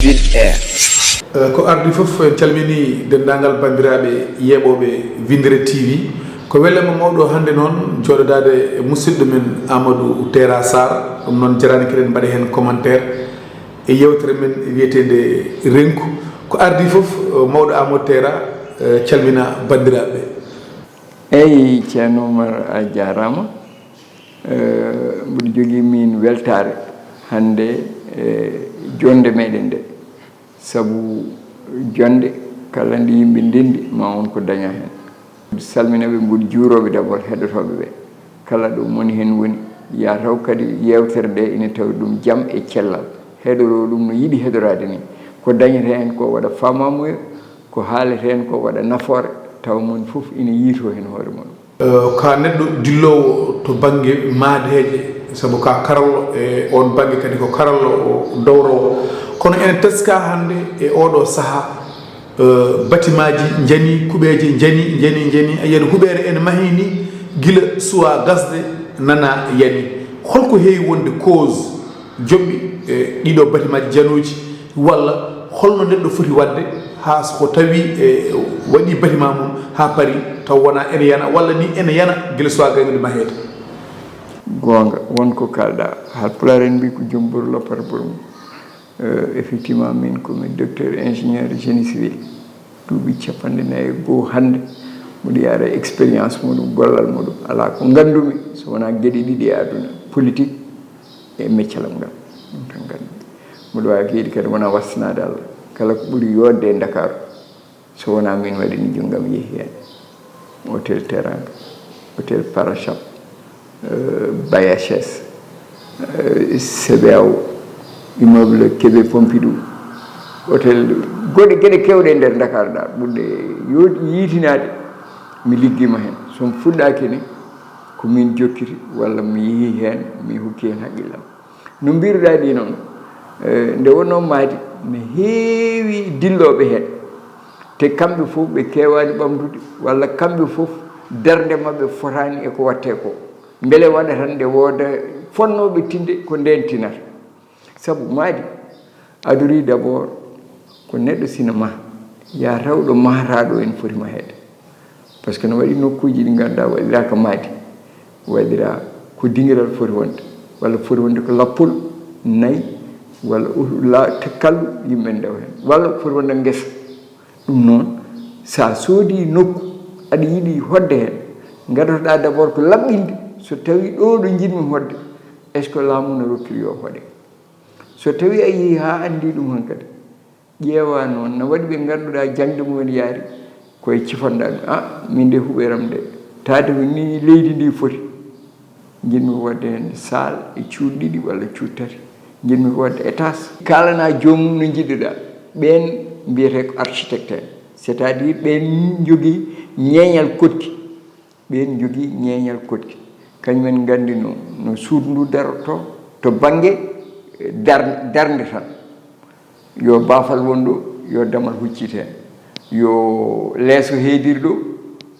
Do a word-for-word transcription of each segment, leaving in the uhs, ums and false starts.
Ko ardi fof, en calminii denndaangal banndiraaɓe yeeɓooɓe Winndere T V. Ko welema mawɗo hannde noon jooɗodaade e musidɗo men Amadou Tera Sarr. Ɗum noon jaraani keɗen mbaɗa heen commentaire e yeewtere men wiyeteende Renku. Ko ardi fof, mawɗo Amadou Tera, calmina banndiraaɓe. Eyi, Ceerno Umar, a jaaraama. Mboɗo jogii miin weltaare hannde e joɗnde meɗen nde, sabu joɗnde kala nde yimɓe ndenndi ma won ko daña heen. Mboɗo salmina ɓe, mboɗo juuroo ɓe d'abord heɗotooɓe ɓe, kala ɗo moni heen woni, ya taw kadi yeewtere nde ina tawi ɗum jam e cellal, heɗoroo ɗum no yiɗi heɗoraade ni. Ko dañetee heen ko waɗa faamaamuya, ko haaletee heen ko waɗa nafoore, tawa mon fof ina yiytoo heen hoore mum. Ka neɗɗo dilloowo to bannge maadeeje, sabu ka karallo e oon bannge kadi ko karallo o dowrowo. Kono ene teskaa hannde e ooɗoo sahaa, batimaaji njanii, kuɓeeje njanii, njanii, njanii, a yiyat huɓeere ene mahii nii, gila suwaa gasde nana yanii. Hol ko heewi wonde cause joɓɓi e ɗiɗo batimaaji janooji, walla holno neɗɗo foti waɗde haa so ko tawii e waɗii batimaa mum haa parii taw wonaa ene yana, walla nii ene yana gila suwaa gasde maheede? Goonga, won ko kaalɗaa. Haalpulaar en mbii ko joom buru loppata buru mum. Effectivement, miin ko mi docteur ingénieur génie civil, duuɓi cappanɗe nayi e goo hannde. Mboɗo yaara expérience muɗum, gollal muɗum, alaa ko nganndumi so wonaa geɗe ɗiɗi e aduna, politique e meccalam ngal. Ɗum tan nganndumi. Mboɗo waawi wiyde kadi wonaa wastinaade Allah, kala ko ɓuri yooɗde e Ndakaaru, so wonaa miin waɗani junngo am, yehi heen. Hôtel Teranga, hôtel Parachap, Bayaches, C B A O, immeuble Kébé Pompidou, hôtel, goɗe geɗe keewɗe e nder Ndakaaru ɗa ɓurɗe yiytinaade. Mi liggiima heen, so mi fuɗɗaaki ni, ko miin jokkiti walla mi yehii heen, mi hokki heen haqqillam. No mbiiruɗaa nii noon, nde wonnoo mahdi, ne heewi dillooɓe heen, te kamɓe fof ɓe keewaani ɓamtude, walla kamɓe fof darnde maɓɓe fotaani e ko waɗtee ko. Mbele waɗa tan nde wooda fotnooɓe tinde ko ndeen tinata. Sabu mahdi adorii d'abord ko neɗɗo sina maha, ya taw ɗo mahataa ɗo ene foti maheede. Par ce que no waɗi nokkuuji ɗi ngannduɗaa waɗiraaka mahdi, waɗiraa ko dingiral foti wonde, walla foti wonde ko lappol nayi, walla kallu yimɓe ndewa heen, walla foti wonde ngesa. Ɗum noon, so a soodii nokku, aɗa yiɗi hoɗde heen, ngadotoɗaa d'abord ko laɓɓinde, so tawii ɗo ɗo njiɗmi hoɗde, est ce que laamu no rokkiri yo hoɗe? So tawii a yehii haa anndii ɗum hankadi, ƴeewaa noon, na waɗi ɓe ngannduɗaa jaŋde mum ene yaari ko e cifanɗaa ɗum, a, miin de huɓeere am nde, tawde ko nii leydi ndii foti, njiɗmi waɗde heen saal e cuuɗi ɗiɗi walla cuuɗi tati, njiɗmi ko waɗde étage. Kaalanaa joomum no njiɗirɗaa. Ɓeen mbiyetee ko architecte en, c'est à dire ɓeen njogii ñeeñal koɗki. Ɓeen njogii ñeeñal koɗki. Kañum en nganndi no, no suudu ndu darotoo to bannge darnde tan. Yo baafal won ɗo, yo damal huccit heen, yo leeso heedir ɗo,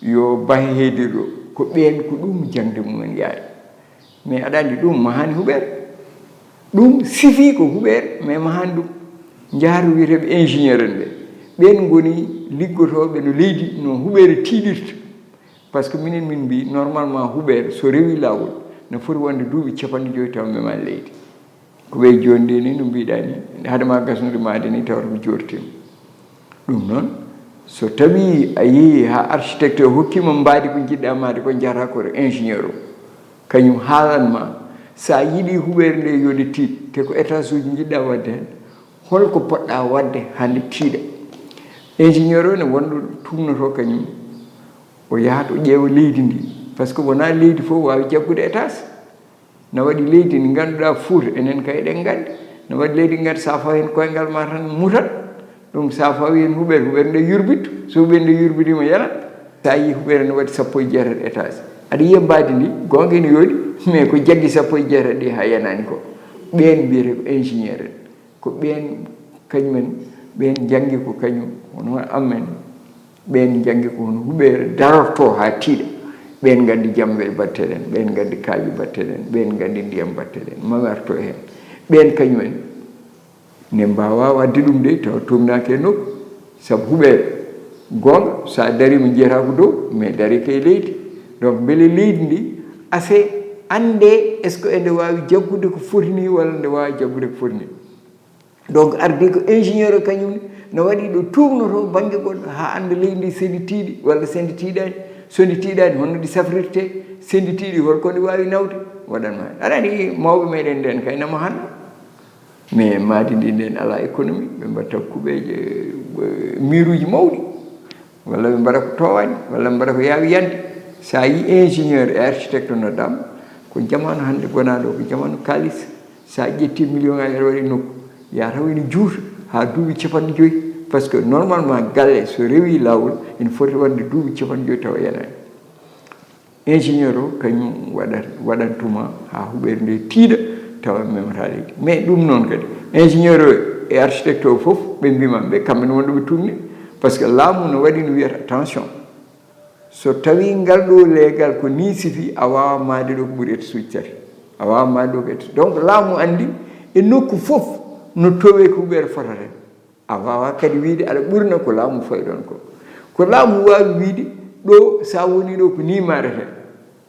yo bahe heedir ɗo. Ko ɓeen, ko ɗum jaŋde mum en yaari. Mais aɗa anndi ɗum mahaani huɓeere. Ɗum sifii ko huɓeere, mais mahaani ɗum. Njahataa wiyeteeɓe ingénieur en ɓe. Ɓeen ngoni liggotooɓe no leydi, no huɓeere tiiɗirta. Par ce que minen min mbii normalement huɓeere so rewii laawol no foti wonde duuɓi capanɗe joyi taw memaani leydi. Ko ɓe jooni nde ni no mbiɗaa ni, hade ma gasnude mahde ni tawata ko jortiima. Ɗum noon, so tawii a yehii haa architecte o hokkiima mbaadi ko njiɗɗaa mahde ko, njahataa ko ingénieur o, kañum haalan ma, so a yiɗii huɓeere nde yo nde tiiɗ, te ko étage uji njiɗɗaa waɗde heen, hol ko poɗɗaa waɗde haa nde tiiɗa? Ingénieur o ne wonɗo tuumnotoo kañum, o yahat o ƴeewa leydi ndi, par ce que wonaa leydi fof waawi jaggude étage. Na waɗi leydi ndi ngannduɗaa Fuuta, enen kay eɗen nganndi, na waɗi leydi ndi nganndu so a fawi heen koyngal ma tan mutat. Ɗum so a fawi heen huɓeere, huɓeere nde yurbitto, so huɓeere nde yurbitiima yanat. So a yii huɓeere ne waɗi sappo e jeetati étage, aɗa yiya mbaadi ndi, goonga ene yooɗi, mais ko jaggi sappo e jeetati ɗi haa yanaani ko. Ɓeen mbiyetee ko ingénieur en. Ko ɓeen kañum en, ɓeen njanngi ko kañum, hono amen, ɓeen njanngi ko hono huɓeere darortoo haa tiiɗa. Ɓeen nganndi jamwel mbaɗtee ɗen, ɓeen nganndi kaaƴe mbaɗtee ɗen, ɓeen nganndi ndiyam mbaɗtee ɗen, mawartoo heen. Ɓeen kañum en, Ne mbaawa waɗde ɗum de tawa tuumnaaki e nokku, sabu huɓeere goonga, so a dariima, njiyata ko dow, mais dariika e leydi. Donc mbele leydi ndi assez annde, est ce que ende waawi jaggude ko foti ni walla nde waawa jaggude ko foti ni? Donc ardi ko ingénieur o kañum ne, no waɗi ɗo tuumnotoo bannge goɗɗo haa annda leydi ndi, so ndi tiiɗi walla so ndi tiiɗaani. So ndi tiiɗaani, honno ndi safrirtee? So ndi tiiɗi, hol ko ndi waawi nawde? Waɗan ma aɗa anndi mawɓe meɗen nden kay nama hannda. Mais maadi ndi nden alaa économie, ɓe mbatta kuɓeeje, eh, miiruuji mawɗi, walla ɓe mbaɗa ko toowaani, walla ɓe mbaɗa ko yaawi yande. So a yi ingénieur e architecte noddaama, ko jamaanu hannde gonaa ɗo, ko jamaanu kaalis. So a ƴetti million aji aɗa waɗi nokku, yaa taw ene juuta haa duuɓi capanɗe joyi. Par ce que normalement galle so rewi laawol, ene foti waɗde duuɓi capanɗe joyi tawa yanaani. Ingénieur o kañum waɗat waɗantuma haa huɓeere nde tiiɗa, tawa memata leydi. Mais ɗum noon kadi, ingénieur o e architecte o fof ɓe mbima ɓe kamɓe ne wonɗo ɓe tuumni. Par ce que laamu no waɗi no wiyata attention, so tawi ngal ɗo leegal ko ni sifi, a waawa maade ɗo ko ɓuri étage uji tati, a waawa maade ɗo ko étage. Donc laamu anndi e nokku fof no towee ko huɓeere fotata. A waawaa kadi wiyde aɗa ɓurna ko laamu fawi ɗoon ko. Ko laamu waawi wiyde ɗo, so a woni ɗo ko ni maarete.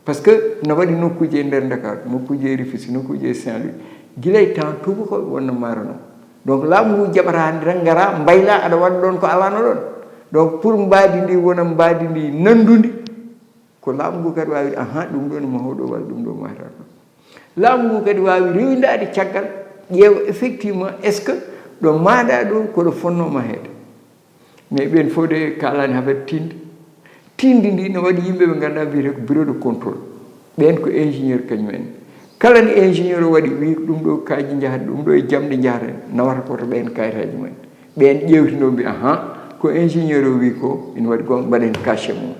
Par ce que no waɗi nokkuuji e nder Ndakaaru, nokkuuji e Rufisque, nokkuuji e Saint-Louis. Gila e temps tuubakooɓe wonno maaranoo. Donc laamu ngu jaɓata hannde tan ngara mbayla aɗa waɗa ɗoon ko alaano ɗoon. Donc pour mbaadi ndi wona mbaadi ndi nanndundi, ko laamu ngu kadi waawi, aha, ɗum ɗo ne mahoo ɗo walla ɗum ɗo mahata ɗo. Laamu ngu kadi waawi rewindaade caggal, ƴeewa effectivement est ce que ɗo maaɗa ɗo ko ɗo fonnoo maheede. Mais ɓeen fof de kaalaani haɓat tinde. Tinde ndi no waɗi yimɓe ɓe ngannduɗaa mbiyetee ko bureau de contrôle. Ɓeen ko ingénieur kañum en. Kala ne ingénieur o waɗi, wii ɗum ɗo kaaji njahata, ɗum ɗo e jamɗe njahata, nawata ko to ɓeen kayitaaji mumen. Ɓeen ƴeewtino mbi, aha, ko ingénieur o wii ko ina waɗi goonga, mbaɗen cachet mum.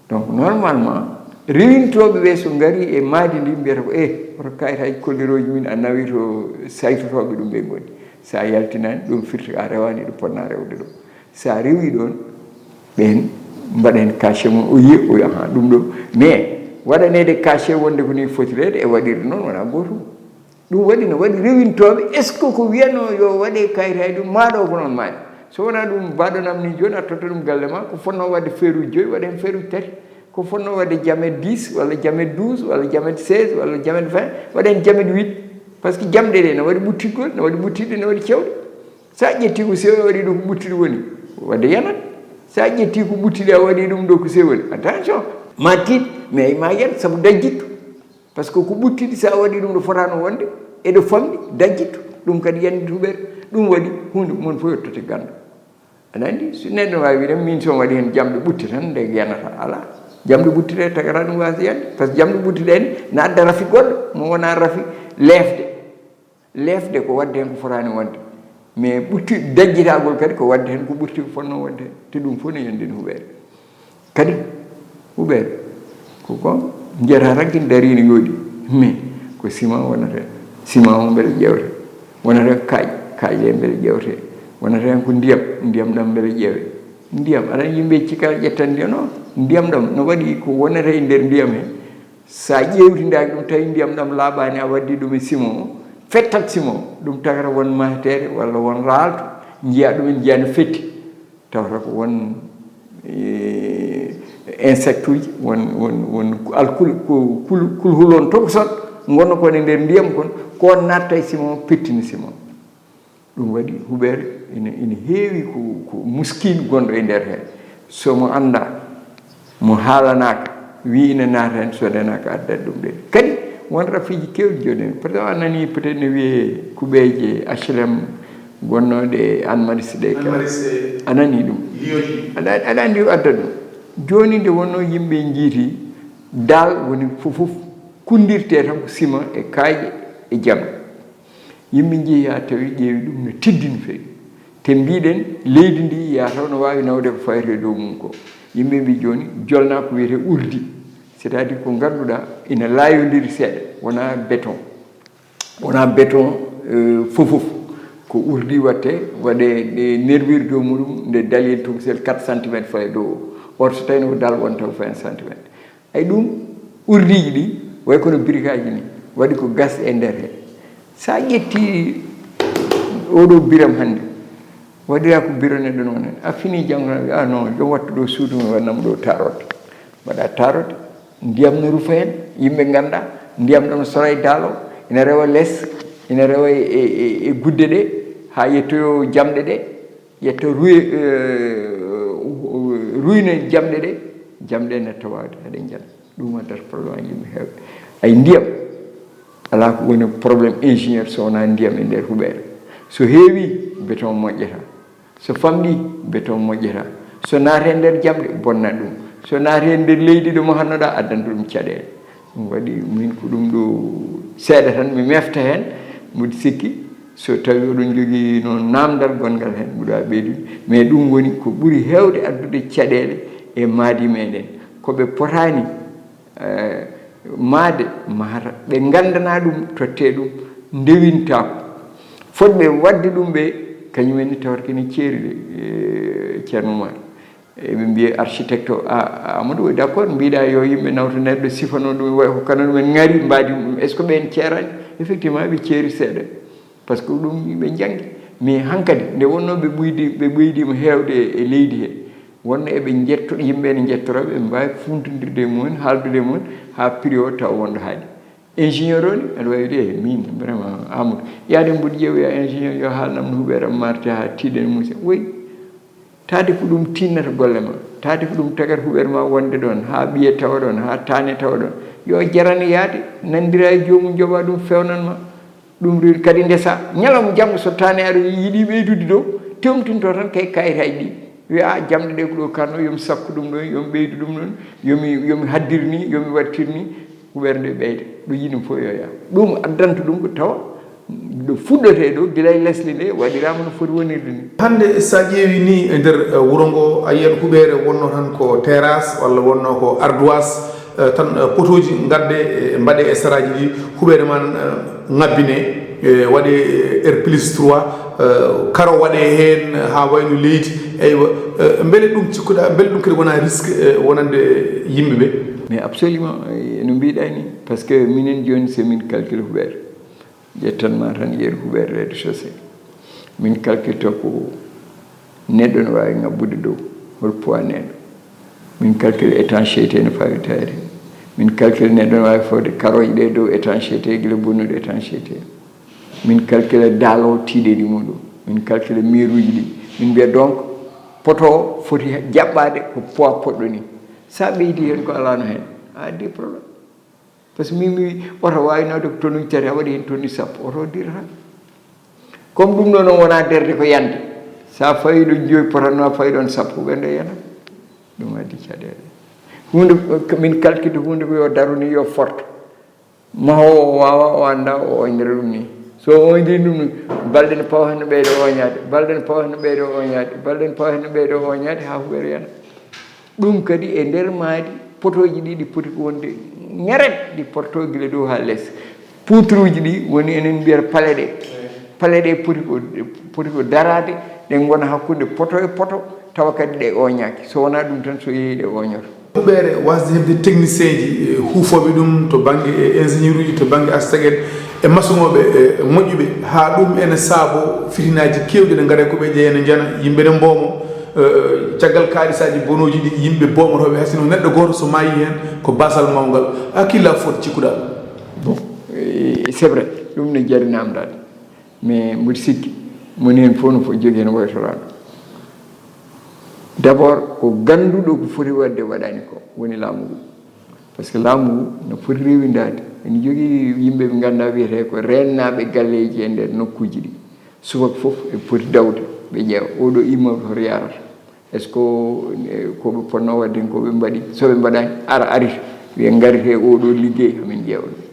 Donc normalement rewintooɓe ɓe so ngari e maadi ndi mbiyata ko, eh, oto kayitaaji kollirooji min a nawi to saytotooɓe ɗum ɓe ngoni. So a yaltinaani ɗum firti a rewaani ɗo potnaa rewde ɗo. So a rewii ɗoon, ɓeen mbaɗen cachet mum, o yiya, o wiya, aha, ɗum ɗo. Mais waɗaneede cachet wonde ko nii fotireede e waɗirde noon wonaa gootum. Ɗum waɗi no waɗi rewintooɓe, est ce que ko wiyanoo yo waɗe kayitaaji ɗum, maa ɗo ko noon maani? So wonaa ɗum, mbaɗon am ni jooni, a totta ɗum galle ma, ko fotnoo waɗde feeruuji joyi, waɗa heen feeruuji tati. Ko fotnoo waɗde jamet dix walla jamet douze walla jamet seize walla jamet vingt, waɗa heen jamet huit. Par ce que jamɗe ɗe no waɗi ɓuttitgol, no waɗi ɓuttitɗe, no waɗi cewɗe. So a ƴetti ko sewo, a waɗi ɗo ko ɓuttude woni, waɗde yanat. So a ƴetti ko ɓuttude, a waɗi ɗum ɗo ko sewo woni, attention, ma tiit, mais ma yiyat sabu dajjittu. Par ce que ko ɓuttude, so a waɗi ɗum ɗo fotaano wonde, eɗo famɗi, dajjittu. Ɗum kadi yandit huɓeere. Ɗum waɗi huunde mon fof yettote ganndo. Aɗa anndi, so neɗɗo waawi wiide, min so mi waɗi heen jamɗe ɓutte tan, nde yanata, alaa. Jamɗe ɓutte ɗe tagata ɗum waasde yande. Par ce que jamɗe ɓutte ɗen ne adda rafi goɗɗo, mo wonaa rafi leefde. Leefde ko waɗde heen ko fotaani wonde. Mais ɓurti dajjitagol kadi ko waɗde heen ko ɓurti ko fotnoo waɗde heen. Te ɗum fof ne yandini huɓeere. Kadi huɓeere ko, ko njiyata tan kene darii ne yooɗi. Mais ko ciment wonata heen. Ciment o mbele ƴeewte. Wonata heen kaaƴe. Kaaƴe ɗe mbele ƴeewte. Wonata heen ko ndiyam. Ndiyam ɗam mbele ƴeewe. Ndiyam, aɗa anndi yimɓe cikka ƴettan ndiyam. Non, ndiyam ɗam no waɗi ko wonata e nder ndiyam heen. So a ƴeewtindaaki ɗum, tawi ndiyam ɗam laaɓaani, a waɗdi ɗum e ciment o, fettat ciment o, ɗum tagata won mateere walla won raalto, njiya ɗum en, njiya no fetti. Tawata ko won, eh, insecte uji, won, won, won alkul-, ko kul-, kulhul on tokoson, ngonno kon e nder ndiyam kon, ko on natta e ciment o, pettina ciment o. Ɗum waɗi huɓeere ina, ina heewi ko, ko muskiin gonɗo e nder heen. So mo anndaa, mo haalanaaka, wii ina naata heen, so danaaka addat ɗum ɗe. Kadi won rafiiji keewɗi jooni. Par exemple, a nanii peut-être ne wiyee kuɓeeje H L M gonnooɗe Anne Maris ɗe. Anne Maris, eh, a nanii ɗum? Liyoji. Aɗa, aɗa anndi o adda ɗum. Jooni nde wonnoo yimɓe njiiti, daal woni fof, fof kunndirtee tan ko ciment e kaaƴe e jam. Yimɓe njehi haa tawi ƴeewi ɗum no teddi no feewi. Te mbiɗen leydi ndi yaa taw no waawi nawde ko fayata e dow mum ko. Yimɓe mbi jooni jolna ko wiyetee urdi. C'est-à-dire ko ngannduɗaa ina laayondiri seeɗa, wonaa béton. Wonaa béton, euh, fof fof. Ko urdi waɗte, waɗe, ɗe nervure dow muɗum, nde dalil tokosel quatre centimètres fayi dow. Or so tawi no ko dal won taw vingt centimètres. Ay ɗum, urdiiji ɗi, way kono birikaaji ni, waɗi ko gas e nder he. Sa ƴetti Oɗo biram hannde waɗira ko biro neɗɗo noon en. A fini janngo, a non, yo wattu ɗo suudu mum, wannamo ɗo tarote. Mbaɗa tarote, ndiyam no rufa heen, yimɓe ngannda, ndiyam ɗam sora e daalo, ina rewa les, ina rewa e, e, e gudde ɗe, haa yettoyo jamɗe ɗe, yetto ruy-, eh, ruyna jamɗe ɗe, jamɗe ne tawade, eɗen njana. Ɗum addata problème aji yimɓe heewɓe. Ay ndiyam, alaa ko woni problème ingénieur so wonaa ndiyam e nder huɓeere. So heewi, béton moƴƴata. So famɗi, béton moƴƴata. So naati e nder jamɗe, bonna ɗum. So naati e nder leydi ɗo mo hannoɗa, addanta ɗum caɗeele. Ɗum waɗi min ko ɗum ɗo seeɗa tan mi mefta heen, mboɗo sikki so tawi oɗon njogii noon naamndal gonngal heen, mboɗo waawi ɓeydude. Mais ɗum woni ko ɓuri heewde addude caɗeele e maadi meɗen. Ko ɓe potaani, eh, maade, mahata. Ɓe nganndana ɗum, tottee ɗum, ndewintaako. Fotɓe waɗde ɗum ɓe, kañum en ne tawata kene ceeri de, eh, Ceerno Umar. Eɓe mbiya architecte o, a, a, Amadou, o, d'accord, mbiɗa yo yimɓe nawta neɗɗo sifano ɗum, way ko kano ɗum en ngari, mbaadi ɗum. Est-ce que ɓen ceerani? Effectivement, ɓe ceeri seeɗa. Par ce que ɗum ɓe njanngi. Mais hankadi, nde wonno ɓe ɓuydi, ɓe ɓeydima heewde e leydi he, wonno eɓe njetto, yimɓe ne njettora, ɓe mbaawi funtondirde e mumen, haaldude e mumen, haa prix o taw wonɗo haaɗi. Ingénieur o ni, aɗa wawi wiide, "Eh, min, vraiment, Amadou, yaade mboɗo ƴeewoya ingénieur, yo haalnam no huɓeere am marti haa tiiɗen musi." Woy, taade ko ɗum tinnata golle ma, taade ko ɗum tagata huɓeere ma wonde ɗon, haa ɓiye tawa ɗon, haa taane tawa ɗon. Yo jarane yaade, nandira e joomum, joɓa ɗum, fewnan ma. Ɗum rewti kadi ndesa. Ñalawma janngo so taane aɗa yiɗi ɓeydude dow, tewtinto tan kay kayitaaji ɗi. Wiya, "A, jamɗe ɗe ko ɗo kanno, yo mi sakku ɗum ɗon, yo mi ɓeydu ɗum ɗon, yo mi, yo mi haddir ni, yo mi wattir ni." Huɓeere nde ɓeyda. Ɗo yiɗi ɗum fof yo yaa. Ɗum addanta ɗum ko tawa ɗo fuɗɗotee ɗo, gila e lesle nde, waɗiraama no foti wonirde ni. Hannde, so a ƴeewi ni e nder, eh, wuro ngo, a yiyat huɓeere wonno tan ko terrasse walla wonno ko ardoise, eh, tan, eh, potooji ngadde, eh, mbaɗe e saraaji ɗi, huɓeere man, eh, ŋabbine, eh, waɗe, eh, R plus trois, eh, karo waɗe heen, eh, haa wayno leydi. Eywa, eh, mbele ɗum cikkuɗa, mbele ɗum kadi wona risque, eh, wonande yimɓe ɓe? Mais absolument, eh, no mbiɗa ni, par ce que minen jooni, so min calcule huɓeere, ƴettan ma tan yeru huɓeere rez-de-chaussée. Min calcule to ko neɗɗo no waawi ŋabbude dow, hol poids neɗɗo. Min calcule étanchéité no fawirta e rewde. Min calcule neɗɗo no waawi fawde karoje ɗe dow étanchéité, gila bonnude étanchéité. Min calcule daalo tiiɗeɗi muɗum. Min calcule miruji ɗi. Min mbiya donc, poto o foti jaɓɓade ko poids poɗɗo ni. Sa ɓeydi heen ko alano heen, a addi problème. Par ce que min mi wi, oto waawi nawde ko tonne uji tati, a waɗi heen tonne sappo, oto o dirata. Comme ɗum ɗo noon wona darde ko yande. Sa fawi ɗo joyi potanno, a fawi ɗon sappo, ɓe ɗo yana. Ɗum addi caɗeele. Huunde ko min calcule huunde ko yo daru ni, yo forto. Mahoowo o waawa, o annda, o oynira ɗum ni. So o oyniri ɗum ni, balɗe ne pawa heen no ɓeydo oñaade, balɗe ne pawa heen no ɓeydo oñaade, balɗe ne pawa heen no ɓeydo oñaade, haa huɓeere yana. Ɗum kadi e nder maadi, potooji ɗi, ɗi poti ko wonde ñeret, ɗi potto gila dow haa les. Poudre uji ɗi woni enen mbiyata pale ɗe. Pale ɗe poti ko, poti ko daraade, ɗe ngona hakkunde poto e poto, tawa kadi ɗe oñaaki. So wonaa ɗum tan, so yehi ɗe oñoto. Huɓeere wasde heɓde technicien ji, eh, huufooɓe ɗum to bannge, eh, ingénieur uji, to bannge architecte en, e masoŋooɓe, eh, moƴƴuɓe, haa ɗum ene saabo fitinaaji keewɗi ne ngara ko ɓe ƴeeya ne njana, yimɓe ne mboomo, eh, caggal kaalisaaji bonooji ɗi, yimɓe boomotooɓe, hay sinno neɗɗo gooto so maayi heen, ko baasal mawngal. A hakkille fot cikkuɗaa? Bon, eh, c'est vrai, ɗum ne jari naamndaade. Mais mboɗo sikki, moni heen fof no foti jogii heen waytoraaɗo. D'abord, ko gannduɗo ko foti waɗde waɗaani ko, woni laamu ngu. Par ce que laamu ngu no foti rewindaade. Ene jogii yimɓe ɓe ngannduɗaa wiyetee ko reennaaɓe galleeji e nder nokkuuji ɗi. Subaka fof ɓe poti dawde, ɓe ƴeewa oɗo immeuble hoto yarata. Est-ce que, eh, ko ɓe potnoo waɗde ko ɓe mbaɗi? So ɓe mbaɗaani, ara arita, wiya ngarite oɗo liggey, hamin ƴeewa ɗum.